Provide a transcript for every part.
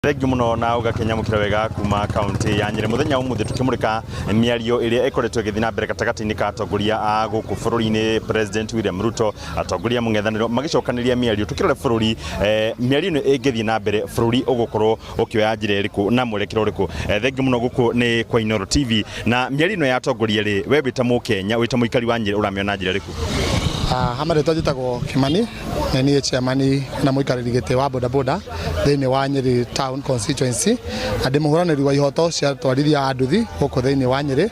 Thengiũ mũno na ũgakĩnyamũkĩra wega kuma kaunti ya Nyĩrĩ. Mũthenya wa ũmũthĩ tũkĩmũrĩka mĩario ĩrĩa ĩkoretwo ĩgĩthiĩ na mbere gatagatĩ-inĩ ka atongoria a gũkũ bũrũri-inĩ, President William Ruto, atongoria a mũng'ethanĩro magĩcokanĩria mĩario. Tũkĩrore bũrũri, mĩario ĩno ĩngĩthiĩ na mbere bũrũri ũgũkorwo ũkĩoya njĩra ĩrĩkũ na mwerekero ũrĩkũ? Thengiũ mũno, gũkũ nĩ kwa Inooro TV. Na mĩario ĩno ya atongoria rĩ, we wĩ ta Mũkenya, wĩ ta mũikari wa Nyĩrĩ, ũramĩona na njĩra ĩrĩkũ? Ha marĩtwa njĩtagwo Kimani, na niĩ chairman na mũikarĩri gĩtĩ wa bodaboda thĩinĩ wa Nyĩrĩ Town Constituency, na ndĩ mũhũranĩri wa ihoto cia atwarithia a nduthi gũkũ thĩinĩ wa Nyĩrĩ.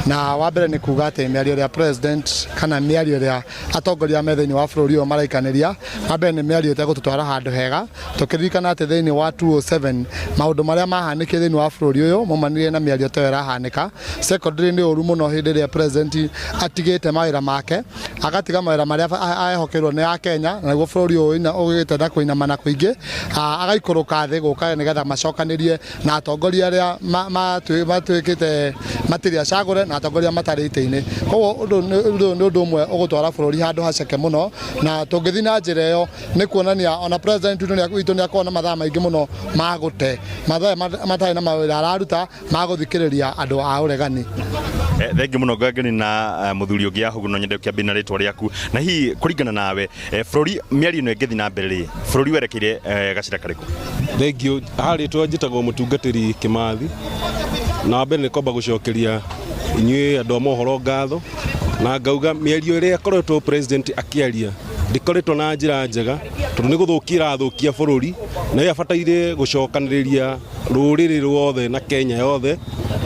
Na wa mbere nĩ kuga atĩ mĩario ĩrĩa president kana mĩario ĩrĩa atongoria me thĩinĩ wa bũrũri ũyũ maraikanĩria, wa mbere nĩ mĩario ĩtegũtũtwara handũ hega, tũkĩririkana atĩ thĩinĩ wa 207 maũndũ marĩa mahanĩkire thĩinĩ wa bũrũri ũyũ maumanire na mĩario ta ĩyo ĩrahanĩka. Secondly, nĩ ũru mũno hĩndĩ ĩrĩa president atigĩte mawĩra make, agatiga mawĩra marĩa ehokeirwo nĩ Akenya, na nĩguo bũrũri ũyũ ũgĩte na kũinamana kũingĩ, agaikũrũka thĩ gũka nĩgetha macokanĩrie na atongoria arĩa matuĩkĩte matirĩ acagũre na atongoria matarĩ itĩ-inĩ. Koguo ũndũ ũyũ nĩ ũndũ ũmwe ũgũtwara bũrũri handũ haceke mũno, na tũngĩthiĩ na njĩra ĩyo nĩ kuonania ona president witũ nĩ akoragwo na mathaa maingĩ mũno ma gũte, mathaa matarĩ na mawĩra araruta ma gũthikĩrĩria andũ a ũregani. Thengiũ mũno. Ngangeni na mũthuri ũngĩ yahugu, no nyende ũkĩambia na rĩtwa rĩaku, na hihi kũringana nawe, bũrũri, mĩario ĩno ĩngĩthiĩ na mbere rĩ, bũrũri werekeire gacĩra karĩkũ? Thengiũ. Harĩtwa njĩtagwo mũtungatĩri Kĩmathi, na wa mbere nĩ kwamba gũcokeria inyuĩ andũ a mohoro ngatho, na ngauga mĩario ĩrĩa ĩkoretwo president akĩaria ndĩkoretwo na njĩra njega, tondũ nĩ gũthũkia ĩrathũkia bũrũri, na ĩyo abataire gũcokanĩrĩria rũrĩrĩ ruothe na Kenya yothe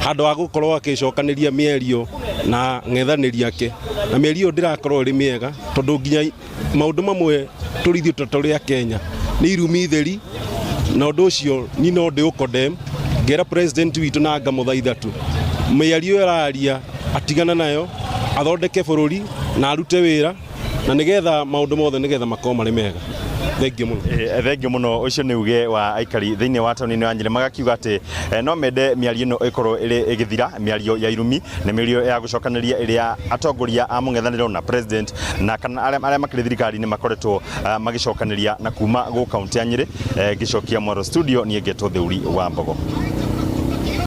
handũ ha gũkorwo agĩcokanĩria mĩario na ng'ethanĩri ake. Na mĩario ĩyo ndĩrakorwo ĩrĩ mĩega, tondũ nginya maũndũ mamwe tũrĩ ithuĩ ta tũrĩ a Kenya nĩ irumi theri, na ũndũ ũcio niĩ no ndĩ ũcondemn, ngera president witũ na ngamũthaitha tu mĩario ĩyo araria atigana nayo, athondeke bũrũri na arute wĩra, na nĩgetha maũndũ mothe nĩgetha makorwo marĩ mega. Thengiũ mũno. Thengiũ mũno. Ũcio nĩ uge wa aikari thĩinĩ wa taũni ya Nyĩrĩ, magakiuga atĩ no mende mĩario ĩno ĩkorwo ĩrĩ ĩgĩthira, mĩario ya irumi na mĩario ya gũcokanĩria ĩrĩa atongoria a mũng'ethanĩro na president na kana arĩa makĩrĩ thirikari-inĩ makoretwo magĩcokanĩria. Na kuma gũ kaunti ya Nyĩrĩ, ngĩcokia mwaro studio, niĩ ngetwo Theuri wa Mbogo.